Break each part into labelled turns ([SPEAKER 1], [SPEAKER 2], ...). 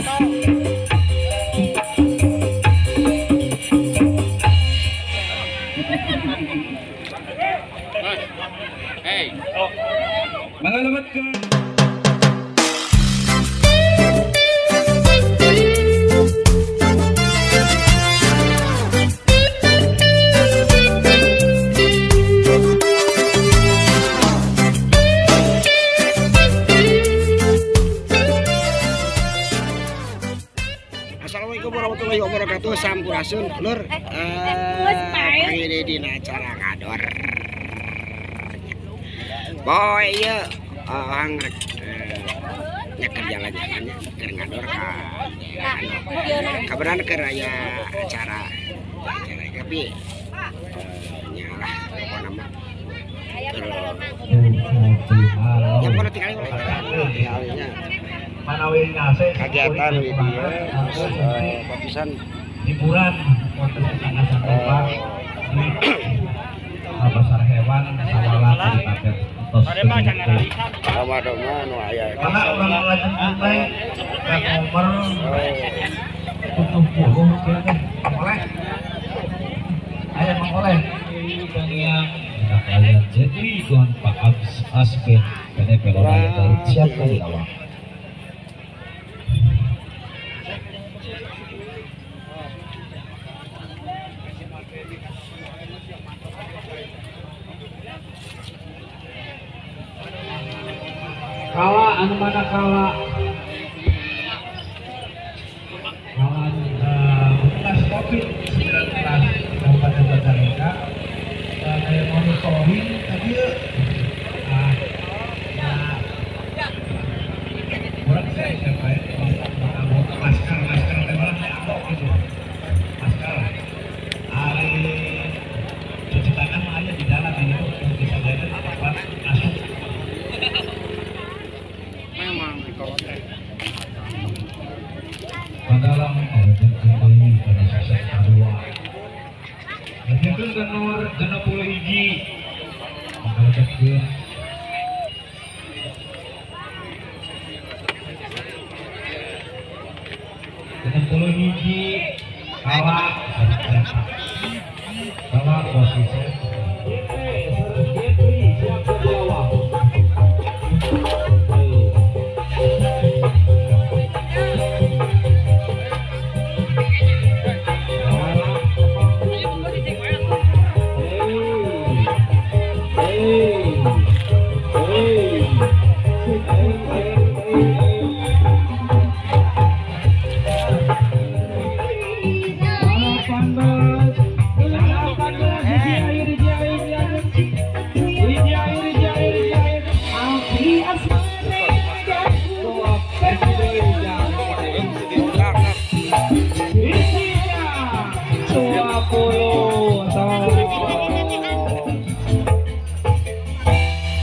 [SPEAKER 1] Hey.
[SPEAKER 2] Mangalamat ka.
[SPEAKER 3] Assalamualaikum warahmatullahi wabarakatuh. Sampurasun lur. Pagi ini dina acara ngador. Boy ieu orang rek nyeker jalan-jalannya keur ngador ka daerah kabeneran keur aya acara tapi nya lah pokona mah ya pokona tinggal tinggalnya kegiatan di dieu papisan
[SPEAKER 2] hiburan wonten pasar hewan sawala kabupaten
[SPEAKER 3] Roma nu aya
[SPEAKER 2] karena urang lajeng teh nomor 70 teh oleh aya mang oleh yang kalian jadi gon Pak Abs Aspen PD Pelora Garut siap ke lawang. Kala anu mana kala kala bekas COVID-19 Kabupaten Majalengka kayak monitoring tadi nah kurang saya siapa ya masker masker lebaran saya amok gitu masker hari cuci tangan mah aja di dalam ini bisa jadi tempat masuk. Padalang pada sosok kedua. Lanjutkan ke nomor 61. Lanjutkan 61 kalah kalah posisi.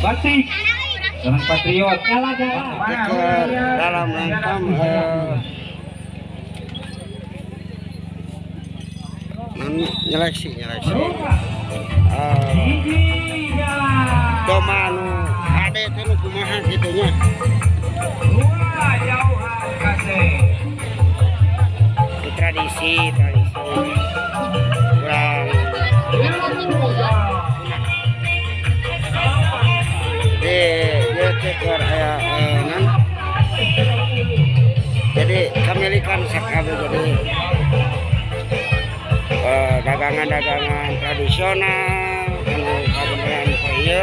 [SPEAKER 2] Batik, orang patriot,
[SPEAKER 3] dalam rangka nyeleksi domba nu hade teh nu kumaha kitu nya. Tradisi kurang jadi kamilikan sakabe jadi dagangan-dagangan tradisional anu kabeneran ieu.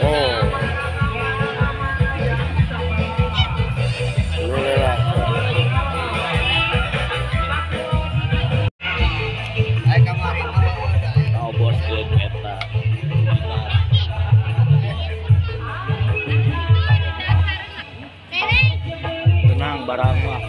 [SPEAKER 3] Oh. Alhamdulillah.
[SPEAKER 1] Tenang barang mah.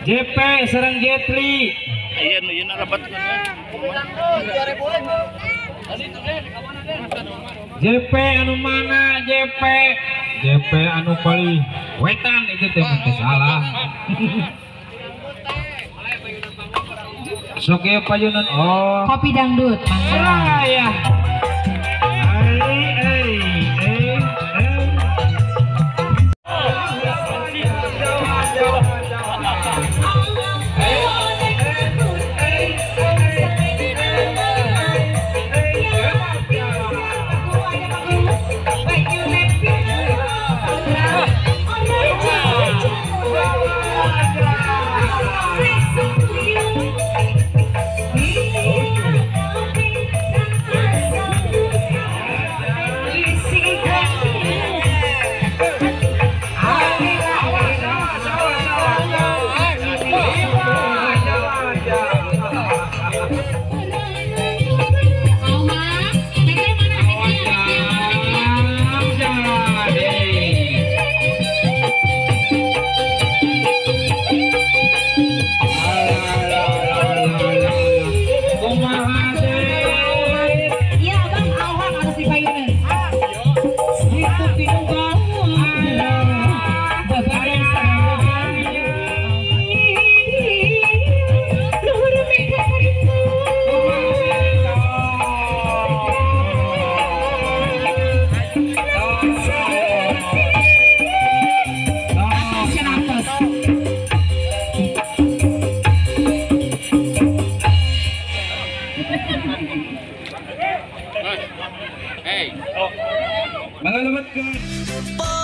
[SPEAKER 2] JP sareng Jetli.
[SPEAKER 1] Iya nu ieu rapat.
[SPEAKER 2] JP anu mana JP? JP anu paling wetan itu teh salah. Sok ieu payunan. Oh.
[SPEAKER 4] Kopi dangdut.
[SPEAKER 2] Ah ya.
[SPEAKER 1] Hey.
[SPEAKER 2] Mga lamat ka.